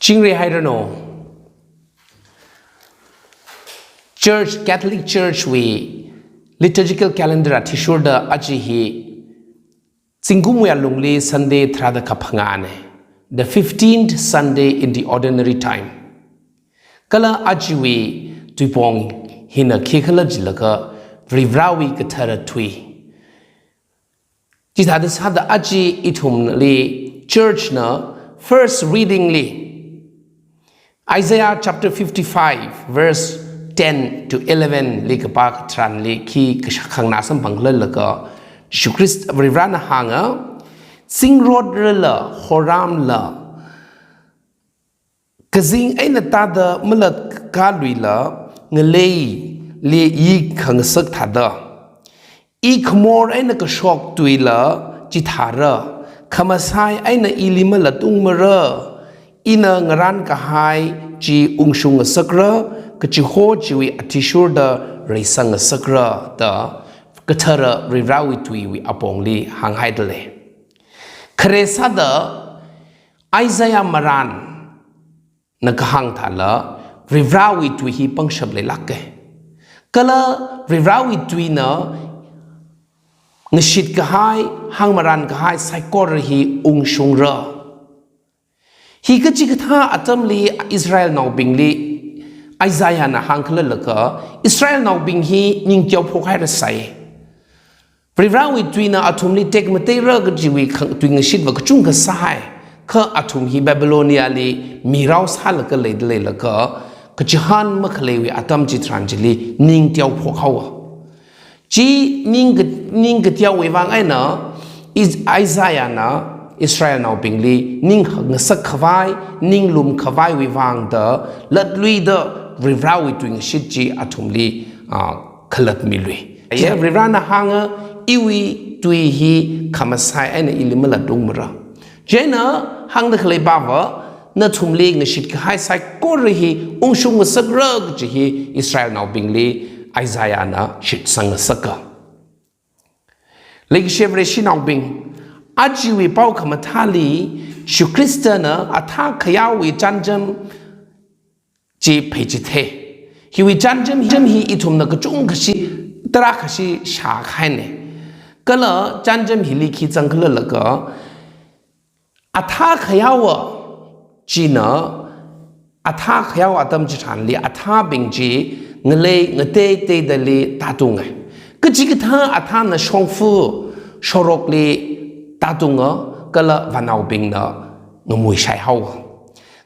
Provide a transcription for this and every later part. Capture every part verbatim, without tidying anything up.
Chingri hairanu. Church, Catholic Church wui liturgical calendar athishurda aja hi zingkumwui alungli Sunday tharāda kaphangāna, the fifteenth Sunday in the ordinary time. Kala ajawui tuipong hina khikhala jilaga Varivarāwui kathara tui. Chithāda sāda aja ithumli church na first reading li Isaiah chapter fifty-five verse ten to eleven li kapā katharanli khi kashā khanganā samphangkhala jilaga, Jishu Khrista Varivarāna hānga, zingrotrala, horāmla, kazing eina tāda malatkaluila, ngaleili yi khangasak thāda, I khamor eina kashok tuila chithāra, khamasai eina ili malatungmara, ina ngarān kahai chi ungshung ngasakra, kachiho chiwui athishurda reisang ngasakra, da kathara Varivarāwui tuiwui apongli hānghaida lei. Khare sāda Isaiah marān na kahāng thāla, Varivarāwui tui hi pangshap leilāka. Kala Varivarāwui tuina ngashit kahai, hāngmarān kahai saikora hi ungshungra. Hi kachikathā atamli Israelnaobingli Isaiah na hāngkhala jilaga, Israelnaobing hi ning teophok hairasai. Varivarāwui tuina athumli tekmateira kajiwui khang-, tuingashitva kachungkha sāhai. Kha athum hi Babylonia li mirao sālaga leida leilaga, kachihān makhaleiwui atam chitharan chili ning teophok haowa. Chi ning ka-, ning kateowui vang eina Is-, Isaiah na Israelnaobingli ning ngasak khavai, ning lum khavaiwui vangda latluida Varivarāwui tuingashit chi athumli, ah, khalatmilui. Ye, Varivarāna hānga, iwui tui hi khamasai eina ili malatungmara. Chieina hāngda khalei pava, nathumli ngashit kahai saikora hi ungshung ngasakra kaji hi Israelnaobingli Isaiah na shitsang ngasaka. Leikashi Vareshinaobing, ajawui pao khamathāli, Jishu Khristana athā khayaowui chānjam chi pheichithei. Hiwui chānjam hi, cham hi ithumna kachungkhashi, tarākhashi shākahaina. Kala chānjam hili khi zangkhala jilaga, athā khayaowa china, athā khayaowa atam chitharanli, athābing chi ngalei ngateiteidali tātunga. Kachikathā athāna shongfa, shorokli tātunga, kala vānaobingna ngamuishai haowa.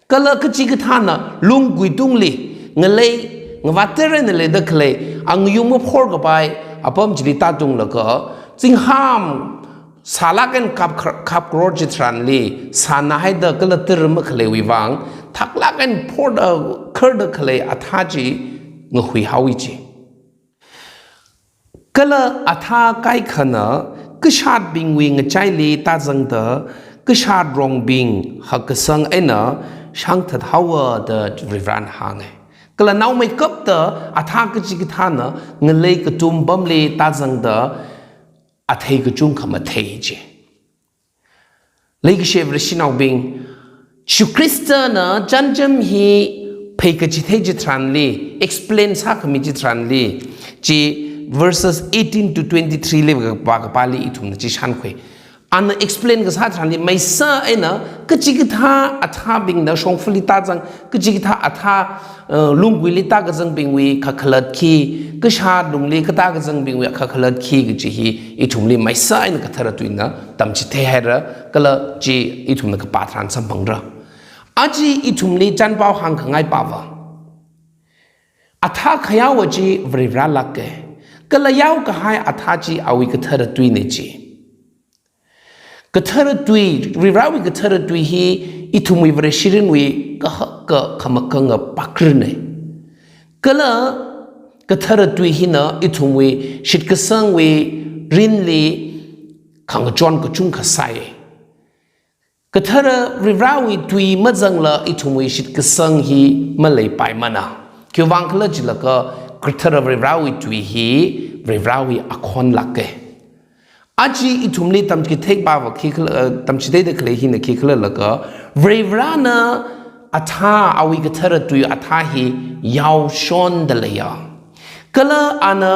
Kala kachikathāna lunggui tungli, ngalei ngavāter eina leida khalei, angayung maphor kapai apam chili tātunglaga, zingham sālāk eina khap khar-, khap kharor chitharanli, sānā haida kala tara makhaleiwui vang, thaklāk eina phorda, kharda khalei athā chi ngahui haowa chi. Kala athā kaikhana, kashatbingwui ngachaili tāzangda, kashatrongbing hakkasang eina shāngthat haowa da Varivarāna hānga. Kala naomeikapta athā kachikathāna, ngalei katum pamli tāzangda, athei kachungkha mathei chi. Leikashi Vareshinaobing, Jishu Khristana chānjam hi pheikachithei chitharanli, explain sākhami chitharanli, chi verses eighteen to twenty-three li kapā, kapāli ithumna chi shānkhui. Ana explain kasā tharanli, maisa eina kachikathā athābingna shongfali tāzang, kachikathā athā, uh, lungguili tākazangbingwui kakhalat khi, kashat lungli katākazangbingwui kakhalat khi kaji hi ithumli maisa eina kathara tuina tamchithei haira, kala chi ithumna kapā tharan samphangra. Aja ithumli chānpao hāngkhangai pava, athā khayaowa chi Varivarā lāka, kala yaokahai athā chi awui kathara tuina chi. Kathara tui, Varivarāwui kathara tui hi ithumwui Vareshirinwui kahaka khamakanga pakrina. Kala kathara tui hina ithumwui shitkasangwui rinli khangachon kachungkha sai. Kathara Varivarāwui tui mazangla ithumwui shitkasang hi maleipaimana. Khiwuivang khala jilaga kathara Varivarāwui tui hi Varivarāwui akhon lāka. Aja ithumli tamchithei pava khikhala, eh, tamchitheida khalei hina khikhala jilaga, Varivarāna athā, awui kathara tui athā hi yaoshonda leiya. Kala ana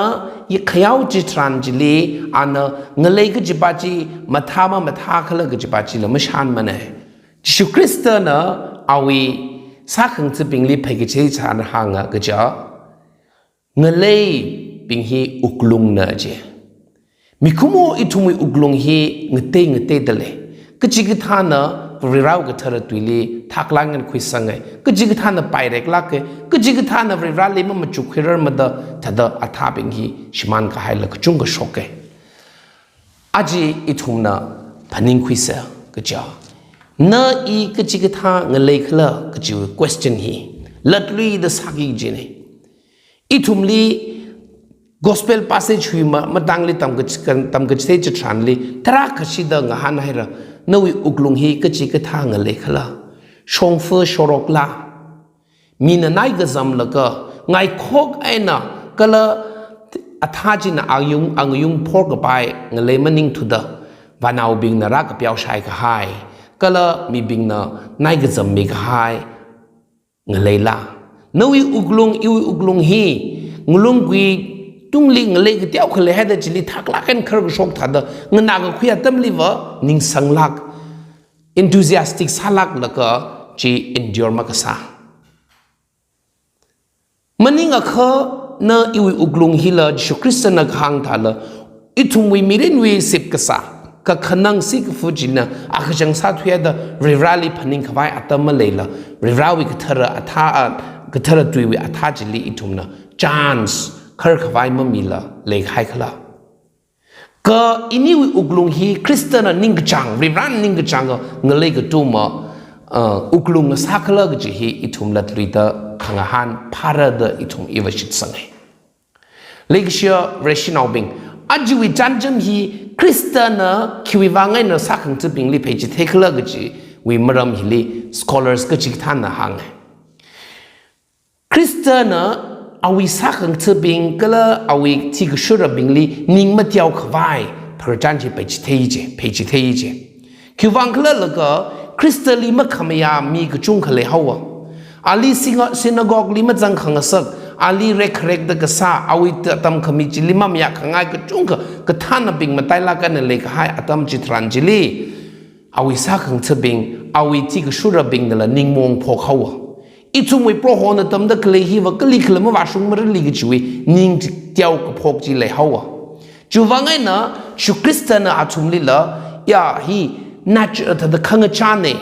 i khayao chitharan chili, ana ngalei kajipa chi mathā mamathā khala kajipa chila mashanmana. Jishu Khristana awui sākhangathabingli phei kachi chitharan hānga kaja, ngaleibing hi wuklungna je. Mikumo ithumwui wuklung hi ngatei ngateida lei. Kachikathāna Varivarawui kathara tuili thaklāk eina khuisanga. Kachikathāna paireklāka. Kachikathāna Varivarali mamachuk khuirarmada thāda athābing hi shimān kahaila kachungkha shoka. Aja ithumna phaningkhuisa kaja, na i kachikathā ngalei khala kaji question hi latluida sāki kajina. Ithumli gospel passage hui ma-, matangli tamkach-, tamkachithei chitharanli tarākha shida ngahānhaira, nawui wuklung hi kachikathā ngalei khala, shongfa shorokla, mina naikazamlaga, ngaikhok eina kala athā china ayung, angayung phorkapai ngalei maningthuda, vānaobingna rākapiao shaikahai, kala mibingna naikazam mikahai ngaleila. Nawui wuklung, iwui wuklung hi ngalunggui tungli ngalei kateokha leihaida chili thaklāk eina kharkashok thāda nganā kakhui atamliva ningsanglāk, enthusiastic sālāklaga chi endure makasā. Maningakha na iwui wuklung hila Jishu Khristana kahāng thāla, ithumwui mirinwui sip kasā, kakhanang sikafu china akachang sāthuida Varivarali phaningkhavai atam maleila, Varivarawui kathara athā, a, kathara tuiwui athā chili ithumna chance kharkhavai mamila leikahai khala. Kha iniwui wuklung hi Khristana ningkachāng, Varivarana ningkachāng ngalei katuma, uh, wuklung ngasā khala kaji hi ithum latluida khangahān phārada ithum iva shitsanga. Leikashiya Vareshinaobing, ajawui chānjam hi Khristana khiwui vang eina sākhangathabingli pheichithei khala kajiwui maram hili scholars kachikathāna hānga. Khristana awui sākhangathabing kala awui thikashurabingli ning mateokhavai pharchan chi pheichithei je, pheichithei je. Khiwui vang khala laga Khristali makhamayā mi kachungkha leihaowa. Ali singa-, synagogue li mazangkhangasak, ali rekkharekda kasā, awui ta-, tamkhami chili mamayākhangai kachungkha kathānabing matailāk eina leikahai atam chitharan chili, awui sākhangathabing, awui thikashurabingnala ningmaong phokhaowa. Ithumwui Prohona tamda khalei hiva kalikhala mavāshungmarali kajiwui ning teo kaphok chi leihaowa. Chiwui vang eina Jishu Khristana athumlila, ya hi nat-, thāda khangachāna.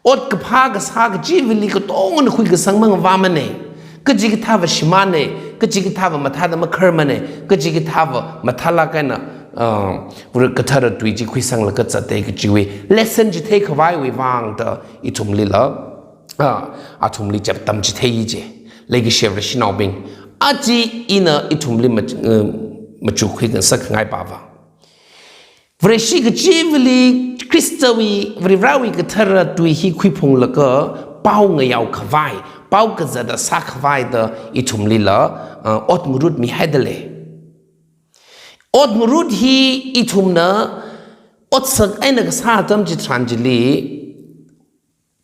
Ot kaphā kasā kachivali katongana khuikasang mangavāmana. Kachikathāva shimāna, kachikathāva mathāda makharmana, kachikathāva mathālāk eina, uh, Vare kathara tui chi khuisanglaga zatta kajiwui lesson chitheikhavaiwui vangda ithumlila, ah, athumli chap tamchithei je. Leikashiya Vareshinaobing, aja ina ithumli mach-, uh, machukkhui ngasakkhangai pava, Vareshi kachivali Khristawui, Varivarawui kathara tui hi khuiphunglaga pao ngayaokhavai, pao kazata sākhavaida ithumlila, uh, ot ngarut mihaida lei. Ot ngarut hi ithumna otsak eina kasā atam chitharan chili,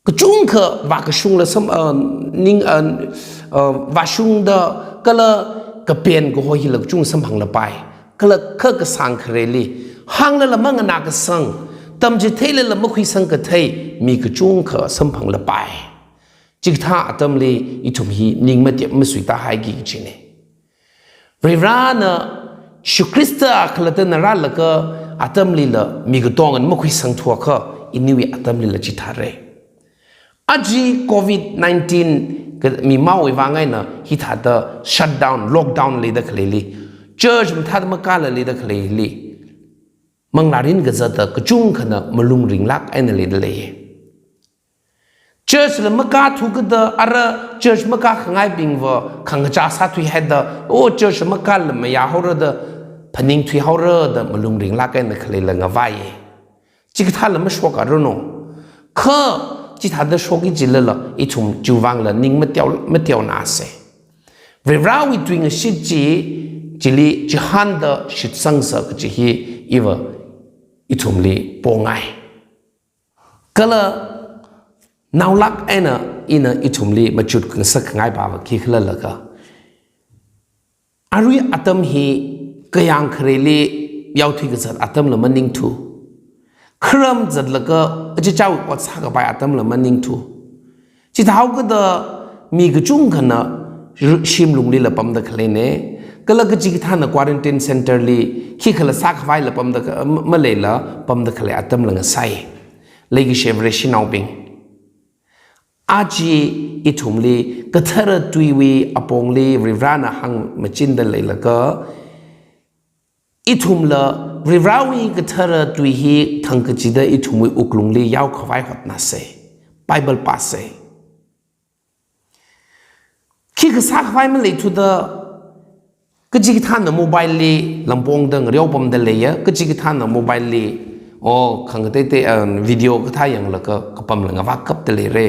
kachungkha vākashungla sam, uh, ning, uh, uh, vāshungda kala kapen kaho hila kachungkha samphanglapai. Kala kha kasāng khareli hānglala manganākasang, tamchitheilala makhuisang kathei mi kachungkha samphanglapai. Chikathā atamli ithum hi ning mate-, masuitahaiki kajina. Varivarana Jishu Khrista khalattana rālaga atamlila mi katongana makhuisangthuakha iniwui atamlila chithāra. Aja covid nineteen ka-, mimaowui vang eina hithāda shutdown, lockdown leida khaleili, church mathāda makāla leida khaleili, manglārin kazata kachungkhana malung ringlāk eina leida leiya. Church la makāthu kada ara church makākhangaibingva khangachā sāthuihaida, o church makāla mayāhaorada phaningthuihaorada malung ringlāk eina khaleila ngavaiya. Chikathāla mashokaranu. Kha chithāda shoki jilala ithum chiwui vangla ning mateo, mateonāsa. Varivarawui tuingashit chi, chili chihānda shitsangsa kaji hi iva ithumli pongai. Kala Naolāk eina ina ithumli machut ngasak ngai pava khikhala laga, arui atam hi kayāng khareli yaothui kazat atamla maningthu. Kharam zatlaga achichāwui ot sākapai atamla maningthu. Chithāhaokida mi kachungkhana ru-, shimlunglila pamda khaleina, kala kachikathāna quarantine center li khikhala sākhavaila pamda kha-, ma-, maleila pamda khalei atamla ngasai. Leikashi Vareshinaobing, aja ithumli kathara tuiwui apongli Varivarana hāngmachinda leilaga, ithumla Varivarawui kathara tui hi thangkachida ithumwui wuklungli yaokhavai hotnāsa. Bible pāsa. Khikha sākhavai maleithuda, kachikathāna mobile li lampongda ngareo pamda leiya, kachikathāna mobile li, o, khangateitei, uh, video kathā yanglaga kapamla ngavā kapda leira.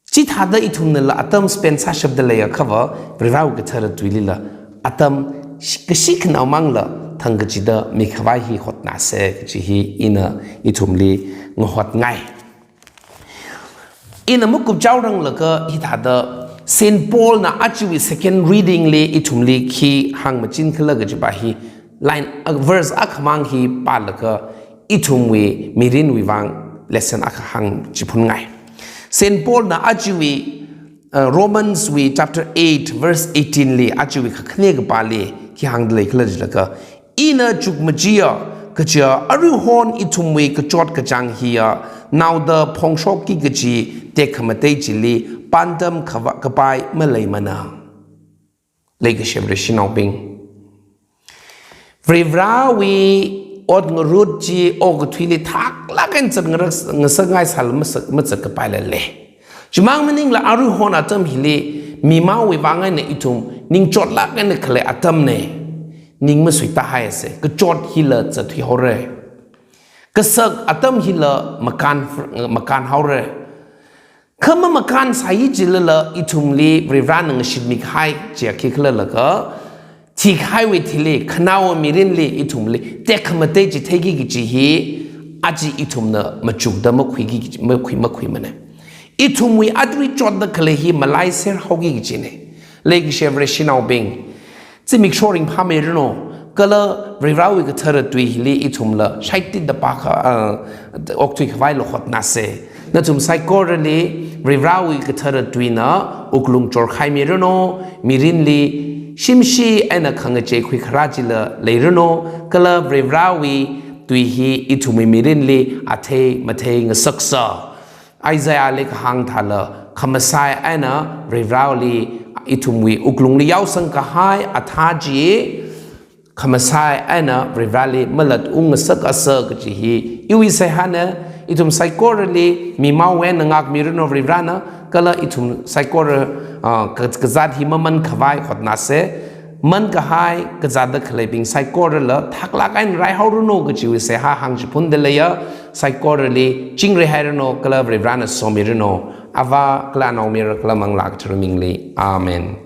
Chithāda ithumnala atam spend sāshapda leiakhava, Varivarawui kathara tuilila atam shi-, kashi khanao mangla thangkachida mikhavai hi hotnāsa kaji hi ina ithumli ngahotngai. Ina makupchaoranglaga hithāda Saint Paulna ajawui second reading li ithumli khi hāngmachinkhala kajipa hi line, uh, verse akhamang hi pālaga ithumwui mirinwui vang lesson akha hāngchiphunngai. Saint Paulna ajawui, uh, Romans wui chapter eight verse eighteen li ajawui kakhane kapāli khi hāngda leikhala jilaga, ina chukmajiya kaja aruihon ithumwui kachot kachāng hiya naoda phongshokki kaji tekhamatei chili pāntam khava-, kapai maleimana. Leikashi Vareshinaobing, Varivarawui ot ngarut chi okathuili thaklāk eina zat ngarak-, ngasakngai sāla mazat, mazatkapaila lei. Chimang maningla aruihon atam hili mimaowui vang eina ithum ningchotlāk eina khalei atamna. Ning masuitahaiasa, kachot hila zatthuihaora. Kasak atam hila makān, makānhaora. Kha mamakānsai chilala ithumli Varivarana ngashitmikahai chiya khikhala laga, thikahaiwui thili, khanaowa mirinli ithumli tekhamatei chi theiki kaji hi, aja ithumna machukda makhuiki, makhui, makhuimana. Ithumwui atrui chotda khalei hi malaiser haoki kajina. Leikashi Vareshinaobing, zimiksho ringphāmiranu, kala Varivarawui kathara tui hili ithumla shaitida pākha, uh, okthuikhavaila hotnāsa. Nathum saikorali Varivarawui kathara tuina wuklung chorkhaimiranu, mirinli shimshi eina khangachei khuikharā chila leiranu, kala Varivarawui tui hi ithumwui mirinli athei mathei ngasaksa. Isaiahli kahāng thāla, khamasai eina Varivarali ithumwui wuklungli yaosangkahai athā chi, khamasai eina Varivarali malat ungngasakasa kaji hi iwui seihāna. Ithum saikorali mimao eina ngākmiranu Varivarana, kala ithum saikora, ah, ka-, kazāt hi mamankhavai hotnāsa. Mankahai kazātda khaleibing saikorala thaklāk eina raihaoranu kajiwui seihā hāngchiphunda leiya. Saikorali chingri hairanu kala Varivarana somiranu. Avā kala Anaomayara kala Manglā Katharawui mingli. Amen.